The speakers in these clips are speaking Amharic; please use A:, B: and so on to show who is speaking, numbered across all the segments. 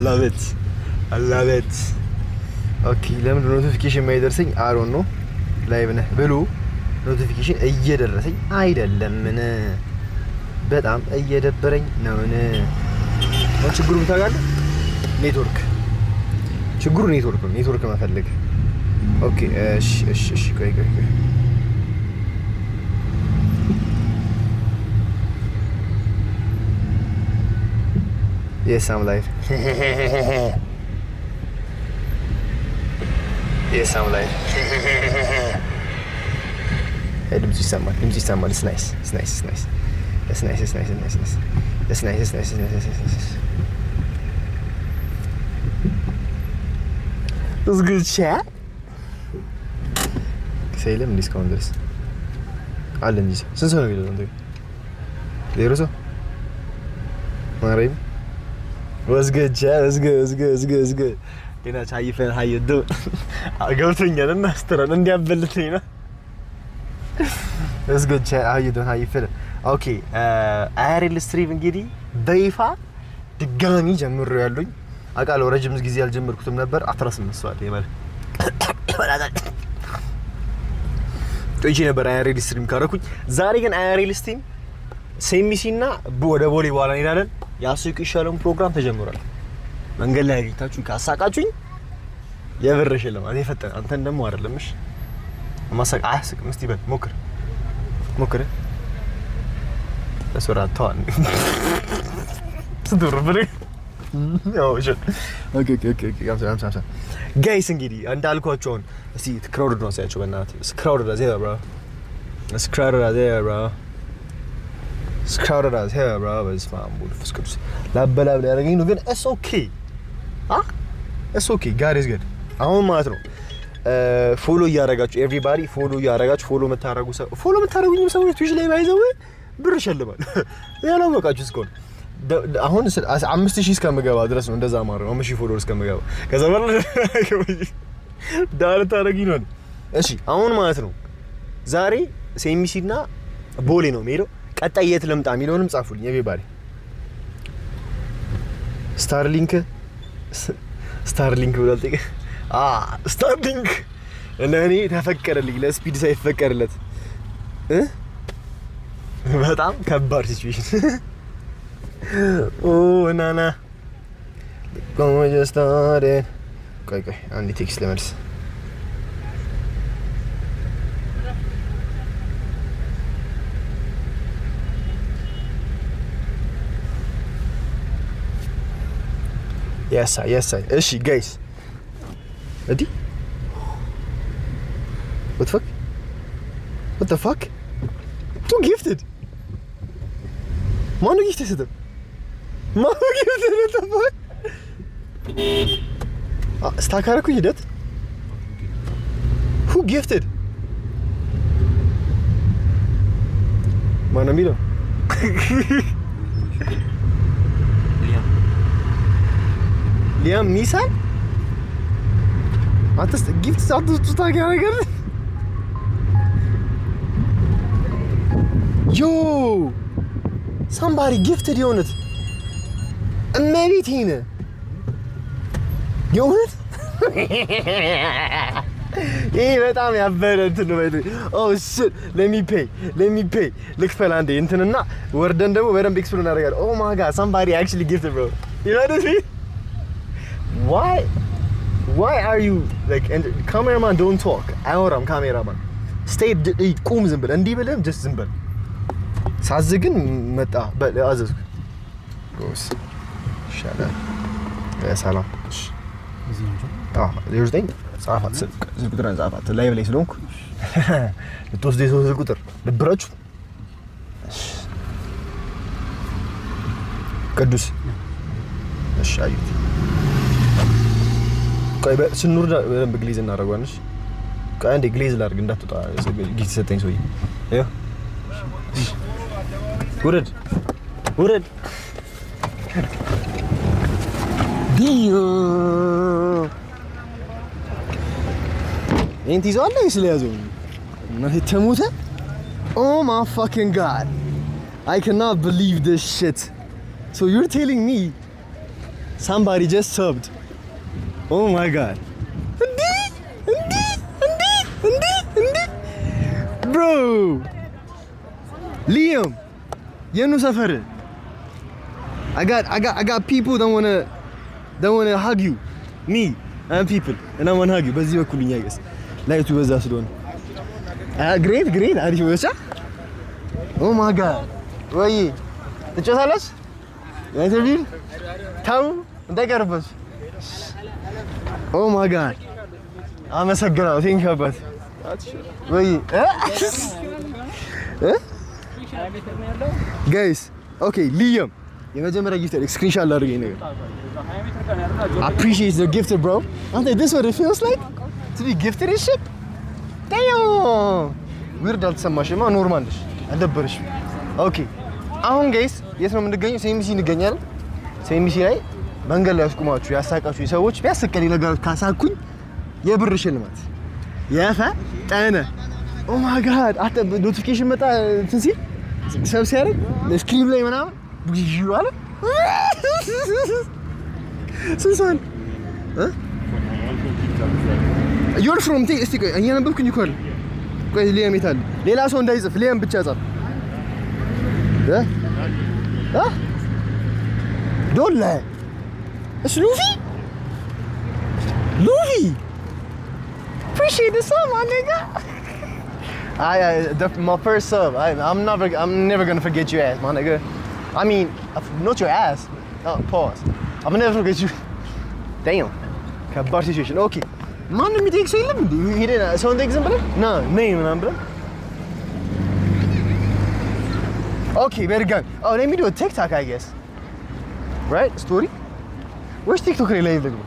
A: Love it, I love it. Okay፣ ለምን notification የማይደርሰኝ? I don't know። Live ነህ ብሎ notification እየደረሰኝ አይደለምን? በጣም እየደበረኝ ነውን? አሁን ችግሩ ታውቃለህ? ኔትወርክ ችግሩ ኔትወርክ ነው። ኔትወርክ መፈለግ። Okay፣ እሺ፣ ቆይ ቆይ ቆይ። Yes, I'm live. Yes, I'm live. ድምፁ ይሰማል፣ ድምፁ ይሰማል። It's nice, it's nice, it's nice, it's nice, it's nice, it's nice, it's nice, it's nice, it's nice, it's nice. It's good, chat. ሰው የለም እንዲህ እስካሁን ድረስ አለ እንጂ ሰው። ስንት ሰው ነው የሚለው? አንተ ዜሮ ሰው ማርያም። What's good, chat? What's good? What's good? What's good? What's good? ጤና how you feeling? How you doing? ገብቶኛል እና አስተራል እንዲያበልትኝ ነው። What's good, chat? How you doing? How you feeling? Okay፣ IRL stream እንግዲህ በይፋ ድጋሚ ጀምሮ ያሉኝ አውቃለሁ። ረጅም ጊዜ አልጀመርኩትም ነበር። 18 ሰው አለ ይበል ቆይቼ ነበር IRL stream ካረኩኝ። ዛሬ ግን IRL stream ሴሚሲ እና ወደ ቦሌ በኋላ እንሄዳለን። የአስቁ ይሻለውን ፕሮግራም ተጀምሯል። መንገድ ላይ አግኝታችሁ ካሳቃችሁኝ የብር ሽልማት የፈጠነ። አንተን ደግሞ አይደለም። እሺ፣ ማሳቅ አያስቅም። እስቲ በል ሞክር ሞክር። ለሶራ ተዋን ስንት ብር ብር? ያው እሺ፣ okay፣ 50 50። Guys፣ እንግዲህ እንዳልኳችሁ አሁን እስቲ crowded ነው ሳያቸው፣ በእናትህ crowded as hell, bro. It's crowded as hell, bro. It's crowded as hell, bro. በስመ አብ ወወልድ ወመንፈስ ቅዱስ። ላበላብ ያደረገኝ ነው፣ ግን it's okay, it's okay. God is good። አሁን ማለት ነው follow እያደረጋችሁ፣ everybody follow እያደረጋችሁ፣ follow የምታደርጉ ሰው፣ follow የምታደርጉኝም ሰዎች Twitch ላይ ባይዘው ብር እሸልማለሁ። ያላወቃችሁ እስከሆነ አሁን 5,000 እስከምገባ ድረስ ነው እንደዛ ማድረግ፣ 5,000 follower እስከምገባ። ከዛ በኋላ ዳር ታደርጊ ነው። እሺ፣ አሁን ማለት ነው ዛሬ ሴሚሲ እና ቦሌ ነው የሚሄደው። ቀጣይ የት ልምጣ የሚለውንም ጻፉልኝ። Everybody ስታርሊንክ ስታርሊንክ ብሏል። ጠይቀ አ ስታርሊንክ ለእኔ ተፈቀደልኝ፣ ለስፒድ ሳይፈቀድለት እ በጣም ከባድ situation። ኦ ናና። ቆይ ቆይ፣ አንዴ text ልመልስ። የሳ የሳ። እሺ guys፣ እዲ what the fuck? What the fuck? Who gifted? ማነው gift የሰጠው? ማነው gifted? What the fuck? Stuck አደረኩኝ ሂደት። Who gifted? ማነው የሚለው? ሊያም ኒሳን። አንተ gift አትስጡ ነገር። Yo, somebody gifted። የእውነት እመቤቴን የእውነት ይሄ በጣም ያበረ እንትን ነው። Oh shit, let me pay, let me pay። ልክፈል አንዴ እንትንና ወርደን ደግሞ በደንብ explain እናደርጋለን። Oh my God, somebody actually gifted, bro. You know what I mean? Why are you like, and cameraman, don't talk። አያወራም cameraman። Stay፣ ቁም፣ ዝም ብለህ እንዲህ ብለህም just ዝም በል። ሳዝ ግን መጣ። በል አዘዝኩ። ጎስ ይሻላል። ሰላም። 09 ጻፋት፣ ስልክ ቁጥርን ጻፋት። Live ላይ ስለሆንኩ ልትወስዱ የሰው ስልክ ቁጥር ልብራችሁ። ቅዱስ። እሺ አዩት። ቆይ ስንወርድ በደንብ glaze እናደርገዋለን። እሺ ቆይ አንዴ glaze ላድርግ እንዳትወጣ። Gift ሰጠኝ ሰውዬ። ይኸው ውረድ ውረድ። ዲዮ ይሄን ትይዘዋለህ ወይስ ለያዘው? እናቴ ተሞተ። Oh my fucking God, I cannot believe this shit. So you're telling me Somebody just subbed. Oh my God. እንዲ እንዲ እንዲ እንዲ እንዲ bro ሊያም የኑ ሰፈር። I got people that wanna hug you, me and people, and I wanna hug you. በዚህ በኩል እኛ guys light ኡ በዛ ስለሆነ great, great. አሪፍ ብቻ። Oh my God. ወይ ትጫወታለች interview ተው እንዳይቀርበት። Oh my God. አመሰግናለሁ። Thank you አባት። ወይ guys, okay, ሊያም የመጀመሪያ gift screenshot ላድርገኝ ነገር። Appreciate the gift, bro. አንተ, this what it feels like to be gifted and shit. Damn. Weird አልተሰማሽማ? Normal ነሽ፣ አልደበረሽም? Okay, አሁን guys የት ነው የምንገኘው? ሲኤምሲ እንገኛለን። ሲኤምሲ ላይ መንገድ ላይ ያስቁማችሁ ያሳቃችሁ ሰዎች ቢያስቀኝ ነገር ካሳኩኝ የብር ሽልማት የፈጠነ። Oh my God. አንተ notification መጣ እንትን ሲል sub ሲያደርግ screen ላይ ምናምን ብዥ አለ። ስንት ሰው አለ? You're from እስቲ ቆይ እያነበብኩኝ እኮ አለ። ቆይ ሊያም የት አለ? ሌላ ሰው እንዳይጽፍ ሊያም ብቻ ጻፍ እ እ don't lie. It's Luffy. Luffy. Appreciate the sub, my nigga. My first sub. I'm never gonna forget your ass, my nigga. I mean, not your ass. Oh, pause. I'm never forget you. Damn. ከባድ situation. Okay. ማንም የሚጠይቅ ሰው የለም እንዴ? ሄደን ሰውን ጠይቅ ዝም ብለን ና ነይ ምናምን ብለን። Okay, very good. Oh, let me do a TikTok, I guess. Right? Story? ወይስ ቲክቶክ ላይ live ልግባ?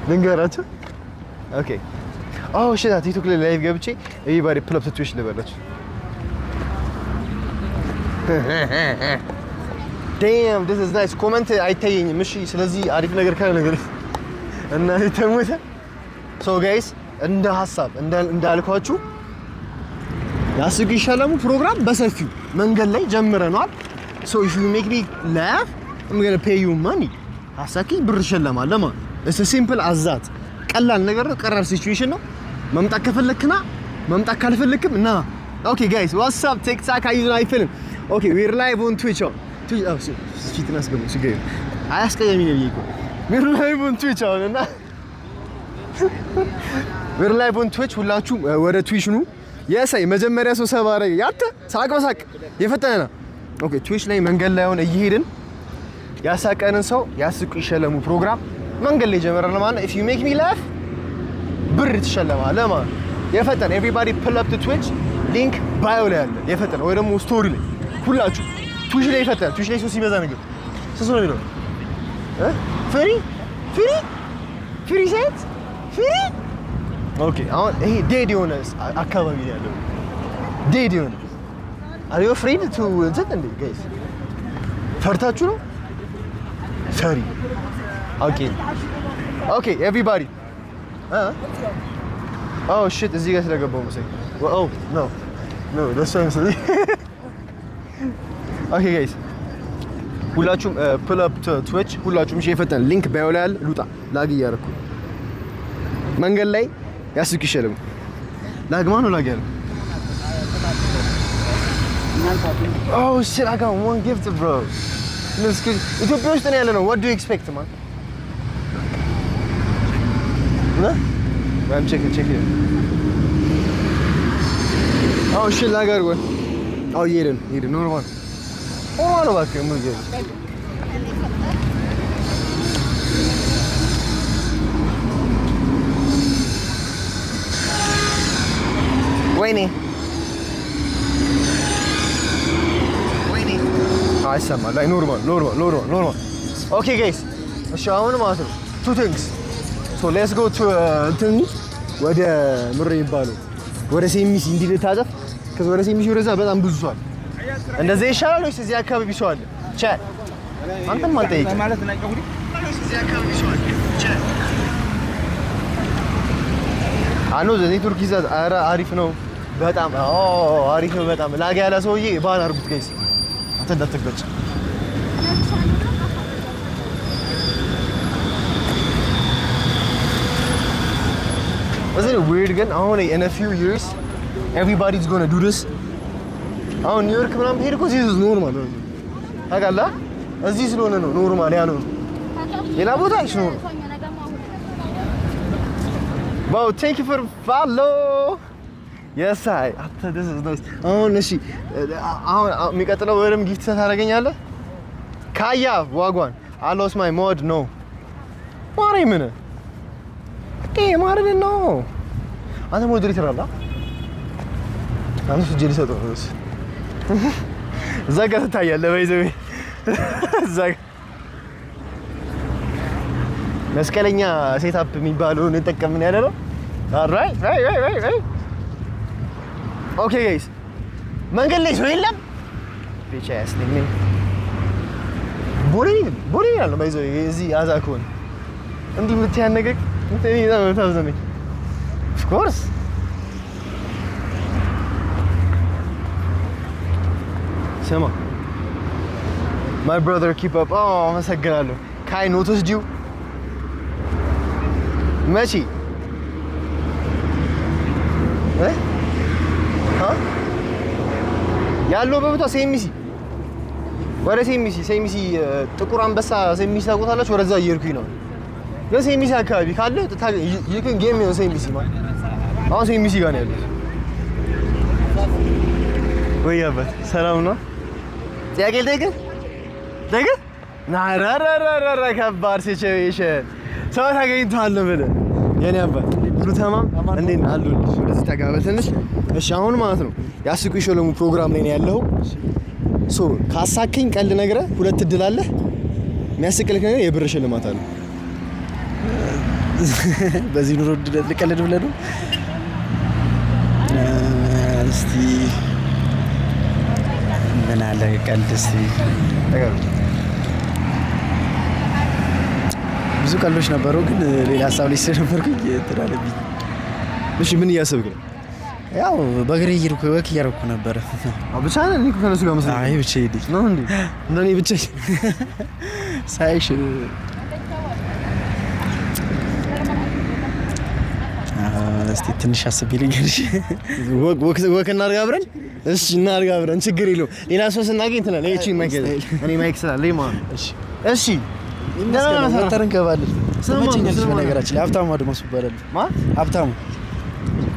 A: ልንገራቸው። Okay. Oh shit, ቲክቶክ ላይ live ገብቼ everybody pull up to Twitch ልበላችሁ። Damn, this is nice. Comment አይታየኝም። እሺ፣ ስለዚህ አሪፍ ነገር ካለ ነገር እና ተሞተ። So guys, እንደ ሀሳብ እንዳልኳችሁ ያስቁ ይሸለሙ ፕሮግራም በሰፊው መንገድ ላይ ጀምረነዋል። So if you make me laugh, I'm gonna pay you money. አሳኪ ብር እሸለማለሁ ማለት። It's simple as that. ቀላል ነገር ነው። ቀላል situation ነው። መምጣት ከፈለክና መምጣት ካልፈለክም ና። Okay guys, what's up, TikTok? How you feeling? Okay, we're live on Twitch. Twitch ፊትን አስገቡ። ችግር የለም። አያስቀየሚ ነው ብዬ እኮ። We're live on Twitch አሁን እና we're live on Twitch. ሁላችሁም ወደ Twitch ኑ። የሳይ መጀመሪያ ሰው sub አረገ ያንተ ሳቅ በሳቅ የፈጠነ ነው። Okay, Twitch ላይ መንገድ ላይ ሆነ እየሄድን ያሳቀንን ሰው ያስቁ ይሸለሙ ፕሮግራም መንገድ ላይ ጀመረን ማለት። If you make me laugh, ብር ትሸለማለህ ማለት። የፈጠነ everybody pull up to Twitch. Link bio ላይ አለ። የፈጠነ ወይ ደግሞ story ላይ ሁላችሁ Twitch ላይ የፈጠነ። Twitch ላይ ሰው ሲበዛ ነገር ስንት ነው የሚለው እ free free free ሴት free። Okay, አሁን ይሄ dead የሆነ አካባቢ ነው ያለው። Dead የሆነ። Are you afraid to እንትን እንዴ guys? ፈርታችሁ ነው? ፈሪ። Okay, everybody. Oh shit, እዚህ ጋር ስለገባው መሰለኝ። Oh, no, ለእሱ አይመስለኝም። Okay guys, ሁላችሁም pull up Twitch ሁላችሁም። እሺ የፈጠነ link bio ላይ አለ። ሉጣ lag እያደረኩ መንገድ ላይ ያስቅ ይሸልም lag ማነው lag ያለው? Oh shit, I got one gift, bro. ኢትዮጵያ ውስጥ ነው ያለ ነው። What do you expect, man? I'm checking, checking. Oh shit, lag አድርጓል። Oh, እየሄድን እየሄድን normal normal ነው። እባክህ ምን እየሄድን። ወይኔ ወይኔ አይሰማል። አይ normal, normal, normal, normal. Okay guys, እሺ አሁን ማለት ነው two things. So let's go to እንትን ወደ ምር የሚባለው ወደ ሴሚሲ እንዲህ ልታጠፍ። ከዛ ወደ ሴሚሲ ወደዛ በጣም ብዙ ሰው አለ። እንደዛ ይሻላል ወይስ እዚህ አካባቢ ሰው አለ? Chat አንተም አልጠይቅም። እዚህ አካባቢ ሰው አለ? Chat አኖ ኔትወርክ ይዛት። ኧረ አሪፍ ነው በጣም። ኦ አሪፍ ነው በጣም። Lag ያለ ሰውዬ ban አድርጉት guys። አንተ እንዳትገጭ። Isn't it weird ግን አሁን in a few years everybody's gonna do this? አሁን ኒውዮርክ ምናምን ብሄድ እኮ this is normal ታውቃለህ? እዚህ ስለሆነ ነው normal ያልሆነ፣ ሌላ ቦታ is normal. Wow, thank you for follow. Yes, I after this is nice. አሁን እሺ፣ አሁን የሚቀጥለው ወርም gift ታደርገኛለህ? ካያ wagwan, I lost my mod. No, ማርያምን። Damn, I didn't know. አንተ moderator አለ፣ አንተ እጅ ሊሰጠው ነው። እዛ ጋር ትታያለህ። By the way እዛ ጋር መስቀለኛ setup የሚባለውን የጠቀምን ያለ ነው። Alright, right. Okay guys፣ መንገድ ላይ ሰው የለም። Bitch ass nigga. ቦሌ ቦሌ ያለው by the way እዚህ አዛ ከሆነ እንዲህ የምትያን ነገር እንትን በጣም ነው የምታዝነኝ። Of course. ስማ my brother, keep up. አመሰግናለሁ። ካይ notice you መቼ እ አ ያለው በቦታ ሴሚሲ፣ ወደ ሴሚሲ፣ ሴሚሲ ጥቁር አንበሳ ሴሚሲ ታውቁታላችሁ? ወደዛ እየሄድኩኝ ነው። ግን ሴሚሲ አካባቢ ካለ you can get me on ሴሚሲ ማለት አሁን ሴሚሲ ጋር ነው ያለሁት። ወይ አባት፣ ሰላም ነው? ጥያቄ ልጠይቅህ? ልጠይቅህ? ና ኧረ ከባድ situation፣ ሰው ተገኝቷል ብለህ የኔ አባት፣ ሁሉ ተማም፣ እንዴት ነህ? አለሁልሽ። ወደዚህ ጠጋ በል ትንሽ። እሺ አሁን ማለት ነው ያስቁ ይሸለሙ ፕሮግራም ላይ ነው ያለው። So ካሳከኝ ቀልድ ነግረህ ሁለት እድል አለ። የሚያስቅልህ ነገር የብር ሽልማት አለ።
B: በዚህ ኑሮ ውድነት ልቀልድ ብለህ ነው? እስቲ ምን አለ ቀልድ እስቲ።
A: ነገር
B: ብዙ ቀልዶች ነበሩ፣ ግን ሌላ ሀሳብ ላይ ስለነበርኩኝ እንትን አለብኝ።
A: እሺ ምን እያሰብክ ነው?
B: ያው በእግሬ እየሄድኩ walk እያደረኩ ነበረ።
A: አዎ ብቻ ነህ? እኔ እኮ ከእነሱ ጋር መስሎኝ።
B: አይ ብቻዬን ነኝ።
A: ነው እንዴ? እንደኔ ብቻ
B: ሳይሽ እስቲ ትንሽ አስቤ ልንገርሽ።
A: Walk walk እናድርግ አብረን። እሺ እናድርግ አብረን፣ ችግር የለውም። ሌላ ሰው ስናገኝ ትላለህ። እቺ mic እኔ mic ስላለኝ ማለት ነው።
B: እሺ።
A: እሺ ደህና ነህ?
B: ወተር እንገባለን።
A: ስማ፣
B: ትመቸኛለች።
A: ስማ።
B: በነገራችን ላይ ሀብታሙ አድማሱ ይባላል።
A: ማን?
B: ሀብታሙ።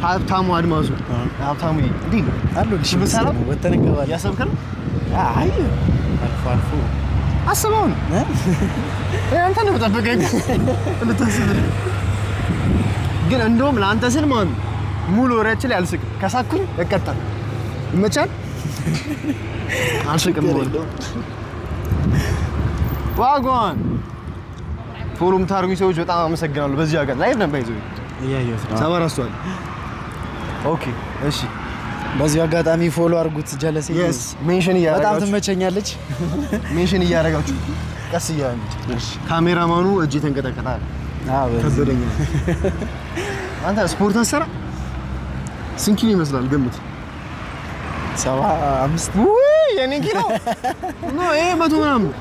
A: ሀብታሙ አድማሱ። ሀብታሙ እንዴት ነው?
B: አሉልሽ።
A: ሁሉ ሰላም?
B: ወተን እንገባለን።
A: እያሰብክ ነው?
B: አይ አልፎ አልፎ።
A: አስበው ነው።
B: እ?
A: አንተ ነው የምጠብቀኝ እንድታስብ። ግን እንደውም ለአንተ ስል ማለት ነው ሙሉ ወሬያችን ላይ አልስቅም። ከሳኩኝ እቀጣለሁ። ይመቻል? አልስቅም። Wagwan፣ follow የምታደርጉኝ ሰዎች በጣም አመሰግናለሁ። በዚህ ሀገር live ነበር ይዘው
B: እያየሁት ነው።
A: 74 ሰው አለ። Okay እሺ።
B: በዚሁ አጋጣሚ follow አድርጉት። ጀለሴ
A: Yes, mention
B: በጣም
A: እያደረጋችሁ
B: ትመቸኛለች።
A: Mention እያደረጋችሁ ቀስ እያለ ካሜራማኑ እጅ ተንቀጠቀጣል።
B: አዎ በዚህ
A: ከበደኛ። አንተ ስፖርት አሰራ ስንት ኪሎ ይመስላል? ገምት።
B: 75።
A: ውይ የኔ ኪሎ no፣ ይሄ መቶ ምናምን።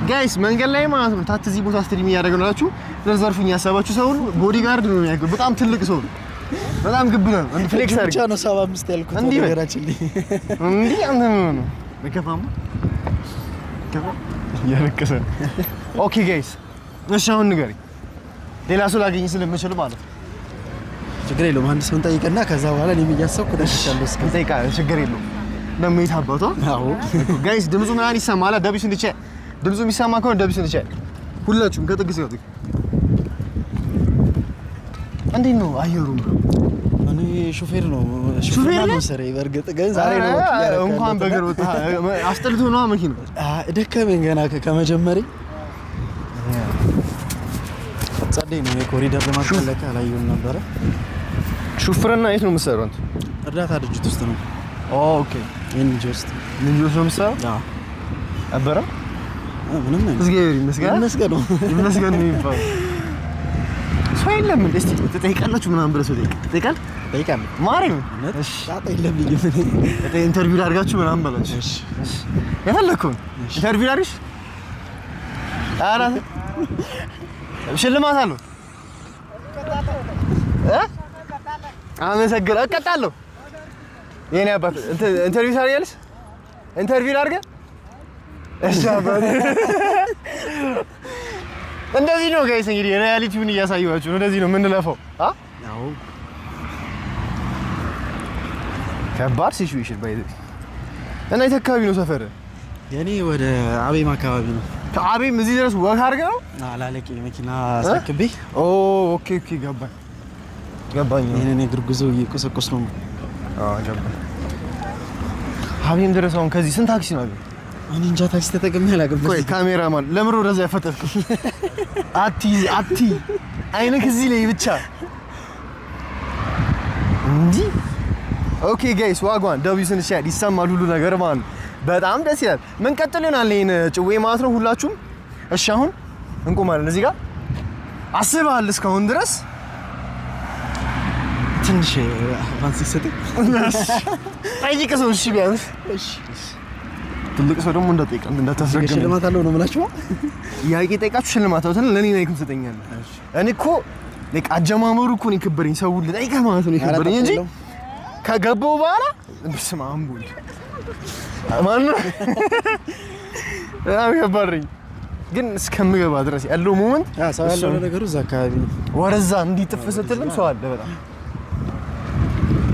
A: Guys መንገድ ላይ ማለት ነው ታት እዚህ ቦታ stream እያደረገ ነው አላችሁ ዘርዘርፉኝ ያሰባችሁ ሰው ሁሉ bodyguard ነው የሚያውቀው። በጣም ትልቅ ሰው ነው። በጣም ግብዳ ነው። እንደ flex አድርግ።
B: ብቻ ነው 75 ያልኩት።
A: እንዲህ በል።
B: በነገራችን ላይ
A: እንዲህ አንተ ምን ነው በከፋማ ከፋ እያለቀሰ ነው። Okay guys፣ እሺ አሁን ንገረኝ። ሌላ ሰው ላገኝ ስለምችል ማለት ነው።
B: ችግር የለውም። አንድ ሰውን ጠይቅና ከዛ በኋላ እኔም እያሰብኩ እደርሳለሁ። እስከ
A: እንጠይቃለን፣ ችግር የለውም። ደግሞ የት አባቷ
B: አዎ።
A: Guys ድምፁ ምናምን ይሰማል። ደቢስ እንድቻ ድምፁ የሚሰማ ከሆነ ደቢስ እንድቻ ሁላችሁም ከጥግ እስከ ጥግ። እንዴት ነው አየሩ?
B: እኔ ሹፌር ነው።
A: ሹፌር
B: ሹፌር
A: ነህ?
B: ነው ስራዬ። በእርግጥ ግን ዛሬ ነው walk እያደረኩ
A: እንኳን
B: ያለሁት።
A: በእግር ወጣ። አስጠልቶ ነዋ መኪናው።
B: ደከመኝ ገና ከመጀመሬ። ጸደይ ነው የኮሪደር ልማት ፈለቀ አላየሁም ነበረ።
A: ሹፍርና የት ነው የምትሰራው አንተ?
B: እርዳታ ድርጅት ውስጥ ነው።
A: Okay።
B: NGO ውስጥ።
A: NGO ውስጥ ነው የምትሰራው?
B: አዎ።
A: ነበረ።
B: ምንም አይነት
A: እግዚአብሔር ይመስገን።
B: ይመስገን ነው።
A: ይመስገን ነው የሚባለው። ሰው የለም እንዴ? እስቲ ትጠይቃላችሁ ምናምን ብለህ ሰው ጠይቅ። ትጠይቃለህ?
B: እጠይቃለሁ።
A: ማርያም።
B: እውነት?
A: እሺ።
B: ጣጣ የለብኝም እኔ።
A: Interview ላድርጋችሁ ምናምን በላችሁ።
B: እሺ።
A: እሺ። የፈለግከውን interview ላድርግሽ? ኧረ ሽልማት አለው። እ አመሰግናለሁ። እቀጣለሁ። የኔ አባት interview ታደርጊያለሽ? Interview ላድርገህ? እሺ አባት። እንደዚህ ነው guys፣ እንግዲህ reality ውን እያሳየኋችሁ ነው። እንደዚህ ነው የምንለፈው። አ
B: አዎ።
A: ከባድ situation by the way። እና የት አካባቢ ነው ሰፈር?
B: የኔ ወደ አቤም አካባቢ ነው።
A: ከአቤም እዚህ ድረስ walk አድርገህ ነው?
B: አላለቄ መኪና አስረክቤ።
A: Oh, okay, ገባኝ ገባኝ።
B: ይህንን የእግር ጉዞ እየቆሰቆስ ነው።
A: አዎ ገባኝ። አቤም ድረስ አሁን ከዚህ ስንት ታክሲ ነው አቤም?
B: እኔ እንጃ፣ ታክሲ ተጠቅሜ አላውቅም።
A: ቆይ ካሜራማን ለምን ወደዛ ያፈጠጥኩ? አቲ አቲ አይንህ እዚህ ላይ ብቻ እንዲህ። Okay guys, wagwan W ስንሻል ይሰማል ሁሉ ነገር ማለት ነው። በጣም ደስ ይላል። ምን ቀጥል ይሆናል ይሄን ጭዌ ማለት ነው ሁላችሁም። እሺ አሁን እንቆማለን እዚህ ጋር። አስበሃል እስካሁን ድረስ?
B: ትንሽ advance ይሰጠኝ።
A: ጠይቅ ሰው እሺ ቢያንስ።
B: እሺ።
A: ትልቅ ሰው ደግሞ እንዳጠይቅ እንዳታስረግም።
B: ሽልማት አለው ነው የምላችሁ።
A: ጥያቄ ጠይቃችሁ ሽልማት አውተን ለኔ ናይኩም ትሰጠኛለህ። እኔ እኮ like አጀማመሩ እኮ ነው የከበረኝ። ሰው ልጠይቅህ ማለት ነው የከበረኝ እንጂ ከገባው በኋላ በስመ አብ ወልድ ማነው በጣም ከባድ ነኝ። ግን እስከምገባ ድረስ ያለው moment
B: ሰው ያለው ነገሩ እዛ አካባቢ ነው።
A: ወደዛ እንዲህ ጥፍ ስትልም ሰው አለ በጣም።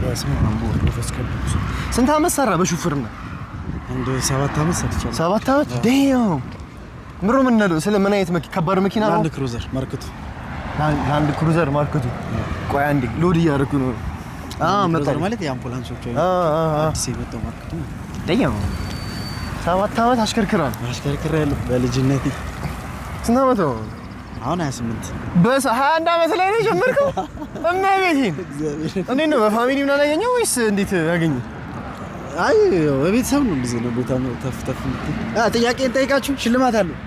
B: በስመ አብ ወወልድ ወመንፈስ ቅዱስ።
A: ስንት ዓመት ሰራ በሹፍርና?
B: አንድ 7 ዓመት ሰርቻለሁ።
A: 7 ዓመት? Damn ምሮ ምን ነው ስለ ምን አይነት መኪና? ከባድ መኪና ነው?
B: ላንድ ክሩዘር Mark II።
A: ላንድ ክሩዘር Mark II። ቆይ አንዴ load እያደረኩ ነው። መጣ።
B: ክሩዘር ማለት የአምቡላንሶች ወይ አዲስ የመጣው Mark II።
A: Damn፣ 7 ዓመት አሽከርክራል።
B: አሽከርክሬያለሁ በልጅነቴ።
A: ስንት ዓመት ነው?
B: አሁን 28።
A: በስ 21 ዓመት ላይ ነው የጀመርከው? እመቤቴን! እንዴት ነው በ family ምናምን ያገኘው ወይስ እንዴት ያገኘው?
B: አይ ያው በቤተሰብ ነው፣ ብዙ ነው ቦታ ነው ተፍ ተፍ የምትል። ጥያቄን ጠይቃችሁ ሽልማት አለው።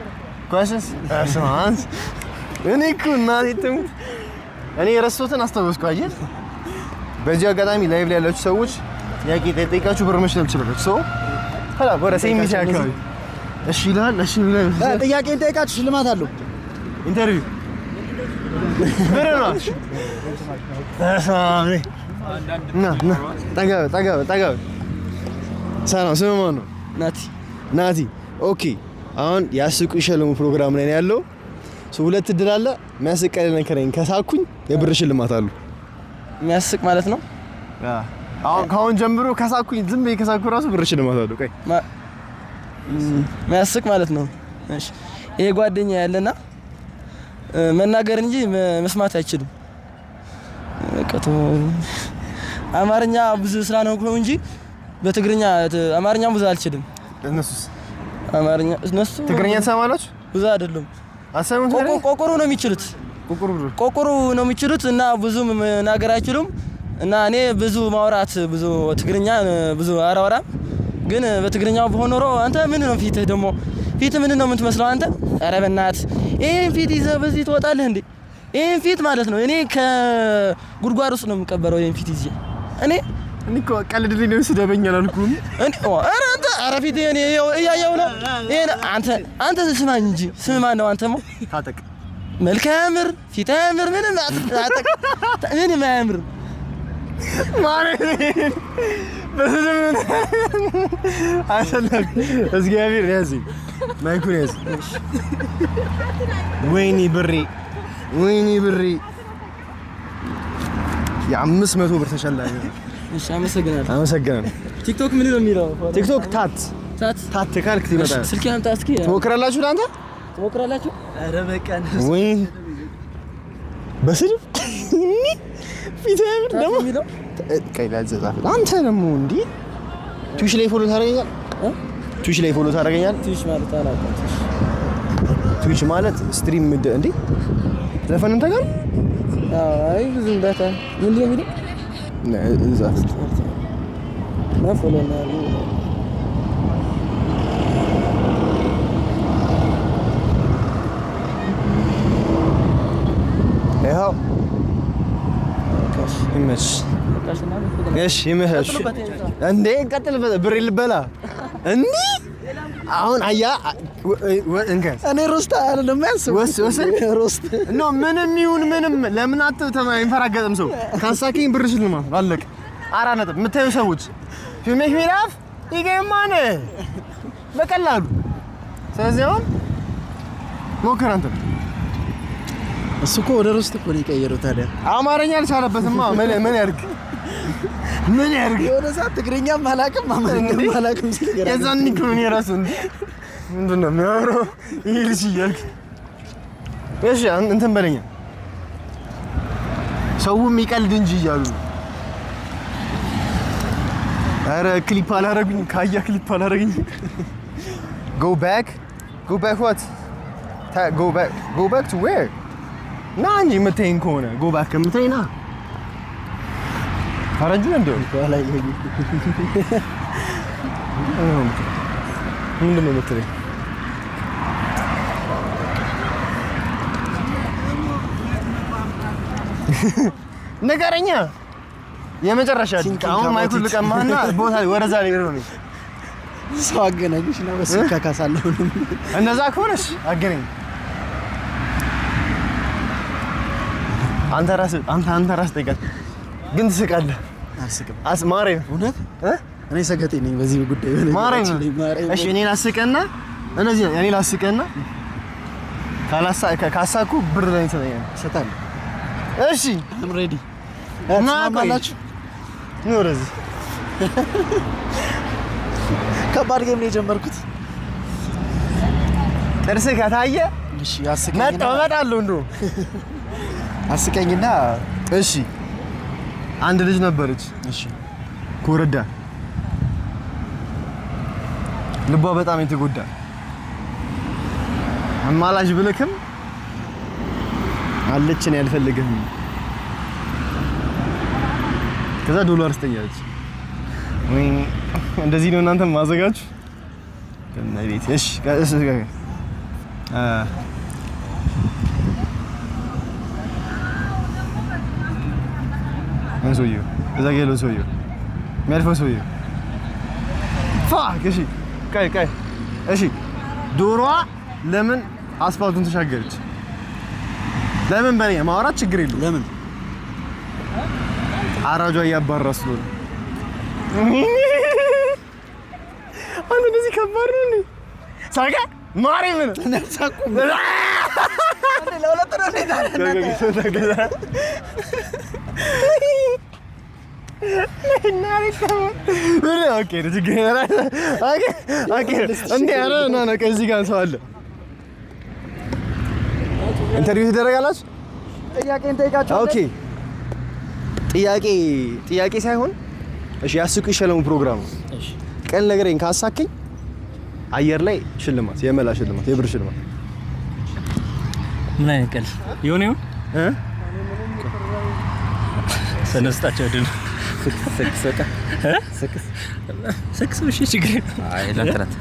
A: Questions ስማንስ እኔ እኮ እናቴ ትሙት እኔ የረሳሁትን አስታወስኩ። አየህ፣ በዚህ አጋጣሚ live ላይ ያላችሁ ሰዎች ጥያቄ ጠይቃችሁ ብር መሽለም ትችላላችሁ። ሰው ሀላ ወደ ሴሚሲ አካባቢ እሺ ይላል። እሺ ይላል።
B: ጥያቄን ጠይቃችሁ ሽልማት አለው።
A: Interview ብር ነው። በስመ አብ። ና ና፣ ጠጋ በል፣ ጠጋ በል፣ ጠጋ በል። ሰላም፣ ስምህ ማን ነው?
C: ናቲ።
A: ናቲ። Okay አሁን ያስቁ ይሸልሙ ፕሮግራም ላይ ነው ያለው። So ሁለት እድል አለ። የሚያስቅ ቀልድ ንገረኝ። ከሳኩኝ የብር ሽልማት አሉ።
C: የሚያስቅ ማለት ነው።
A: አሁን ከአሁን ጀምሮ ከሳኩኝ፣ ዝም ብዬ ከሳኩ ራሱ ብር ሽልማት አሉ። ቆይ።
C: የሚያስቅ ማለት ነው። እሺ ይሄ ጓደኛ ያለና መናገር እንጂ መስማት አይችልም። በቃ ተው። አማርኛ ብዙ ስላልሆንኩ ነው እንጂ በትግርኛ አማርኛ ብዙ አልችልም።
A: እነሱስ?
C: አማርኛ እነሱ
A: ትግርኛ ትሰማላችሁ?
C: ብዙ አይደሉም።
A: አሰሙት?
C: ቆቆሩ ነው የሚችሉት።
A: ቁቁር ብሎ
C: ቆቆሩ ነው የሚችሉት እና ብዙ መናገር አይችሉም። እና እኔ ብዙ ማውራት ብዙ ትግርኛ ብዙ አላወራም። ግን በትግርኛው በሆን ኖሮ አንተ ምን ነው ፊትህ ደግሞ ፊትህ ምን ነው የምትመስለው አንተ? ኧረ በእናትህ ይሄን ፊት ይዘህ በዚህ ትወጣለህ እንዴ? ይሄን ፊት ማለት ነው እኔ ከጉድጓድ ውስጥ ነው የምቀበረው ይሄን ፊት ይዤ እኔ።
A: እኔ እኮ ቀልድልኝ ነው፣ ስደበኝ አላልኩም።
C: እኔ ኧረ አንተ ኧረ ፊት እኔ እያየሁ ነው። ይሄን አንተ አንተ ስማኝ እንጂ ስም ማን ነው አንተማ?
A: ታጠቅ።
C: መልክ አያምር፣ ፊት አያምር፣ ምንም ምንም አያምርም።
A: ማለት በስድብ አይደለም። እግዚአብሔር ያዝ፣ mic ኡን ያዝ። ወይኔ ብሬ፣ ወይኔ ብሬ፣ የ500 ብር ተሸላሚ ነው።
C: እሺ አመሰግናለሁ።
A: አመሰግናለሁ።
C: ቲክቶክ ምን ነው የሚለው?
A: ቲክቶክ ታት።
C: ታት።
A: ታት ካልክ ይመጣል።
C: ስልኬ አምጣ እስኪ።
A: ትሞክራላችሁ ለአንተ?
C: ትሞክራላችሁ?
B: ኧረ በቃ።
A: ወይ በስድብ ፊት ያምር
C: ታት
A: ደግሞ
C: የሚለው።
A: ቀይ ላዘጻፍ አንተ ደግሞ እንዲህ ትዊች ላይ follow ታደርገኛል?
C: እ?
A: ትዊች ላይ follow ታደርገኛል?
C: ትዊች ማለት አላውቅም። ትዊች።
A: ትዊች ማለት stream እንዴ ዘፈን እንተ ጋር።
C: አይ ብዙም data ምንድን ነው የሚለው?
A: እንጻፍ።
C: እና follow እናድርግ።
A: ይኸው።
C: በቃ።
A: ይመች።
C: በቃ እሺ፣ እናመሰግናለን።
A: እሺ ይመች።
C: ቀጥሉበት ይሄን ስራ።
A: እንዴ ቀጥልበት፣ ብር ልበላ እንዴ አሁን አያ። እንከን
B: እኔ roast አይደለም ያስብ
A: ወሰድክ?
B: Roast።
A: No፣ ምንም ይሁን ምንም ለምን አይንፈራገጥም ሰው? ካሳከኝ ብር ሽልማት አለቀ። 4 ነጥብ። የምታዩ ሰዎች፣ you make me laugh, you get money በቀላሉ። ስለዚህ አሁን ሞክር አንተ።
B: እሱ እኮ ወደ roast እኮ ነው የቀየረው ታዲያ።
A: አማርኛ አልቻለበትማ። ምን ያርግ? ምን ያርግ?
B: የሆነ ሰዓት ትግርኛም አላውቅም አማርኛም አላውቅም ሲል ግራ
A: የዛን እኮ እኔ ራሱ እንደ ምንድን ነው የሚያወራው ይህ ልጅ እያልክ። እሺ፣ እንትን በለኛ፣ ሰው የሚቀልድ እንጂ እያሉ ነው። ኧረ ክሊፕ አላረጉኝ፣ ካያ ክሊፕ አላረጉኝ። Go back, go back, what? Go back, go back to where? ና እንጂ የምትይኝ ከሆነ፣ go back የምትይኝ ና። ፈረንጁ ነው እንዴ?
B: አላየኸኝም።
A: ምንድን ነው የምትለኝ? ንገረኛ። የመጨረሻ
B: Thinking
A: አሁን
B: about
A: mic ኡን
B: it.
A: ልቀማህና ቦታ ወደዛ ላይ ነው።
B: ሰው አገናኝሽ ነው በሱ ካካሳለሁ።
A: እንደዛ ከሆነሽ አገናኝ። አንተ ራስህ አንተ ራስህ ጠይቃት፣ ግን ትስቃለህ።
B: አልስቅም።
A: አስ ማርያም።
B: እውነት።
A: እ?
B: እኔ ሰገጤ ነኝ በዚህ ጉዳይ።
A: ማርያም።
B: ማርያም።
A: እሺ፣ እኔን አስቀና፣ እነዚህ እኔ ላስቀና፣ ካላሳ ካሳኩ ብር ለኔ ትሰጠኛለህ።
B: እሰጣለሁ።
A: እሺ።
B: I'm ready።
A: ና ቆይ።
B: ትስማማላችሁ?
A: ኑ ወደዚህ።
B: ከባድ game ነው የጀመርኩት።
A: ጥርስህ ከታየ
B: እሺ፣ አስቀኝና
A: መጣሁ፣ እመጣለሁ እንደውም።
B: አስቀኝና።
A: እሺ፣ አንድ ልጅ ነበረች።
B: እሺ።
A: ኮረዳ፣ ልቧ በጣም የተጎዳ፣ አማላጅ ብልክም አለችን ያልፈልግህም። ከዛ ዶላር ስጠኝ አለች። ወይ እንደዚህ ነው እናንተ ማዘጋጁ በእመቤቴ። እሺ እሺ አ ምን ሰውዬው፣ እዛ ጋ ያለው ሰውዬው፣ የሚያልፈው ሰውዬው፣ fuck። እሺ፣ ቆይ ቆይ፣ እሺ፣ ዶሮዋ ለምን አስፋልቱን ተሻገረች? ለምን በለኝ፣ ማውራት ችግር የለውም።
B: ለምን?
A: አራጇ እያባራ ስለሆነ። አንተ እንደዚህ ከባድ ነው እንዴ? ሳቀ፣ ማርያምን።
B: ለሁለት ነው እንዴ ታዲያ?
A: Okay፣ ችግር okay። እንዴ፣ ኧረ ና ና፣ ከዚህ ጋር ሰው አለ። Interview ትደረጋላችሁ?
B: ጥያቄ እንጠይቃቸው።
A: Okay፣ ጥያቄ ጥያቄ ሳይሆን እሺ፣ ያስቁ ይሸለሙ ፕሮግራም ነው። ቀን ነገረኝ፣ ካሳከኝ አየር ላይ ሽልማት፣ የመላ ሽልማት፣ የብር ሽልማት።
D: ምን አይነት ቀልድ ይሁን ይሁን?
A: እ?
D: ሰነስጣቸው ድል ስክስ። እሺ፣ ችግር የለውም።
E: አይ፣ ለአንተ ናት።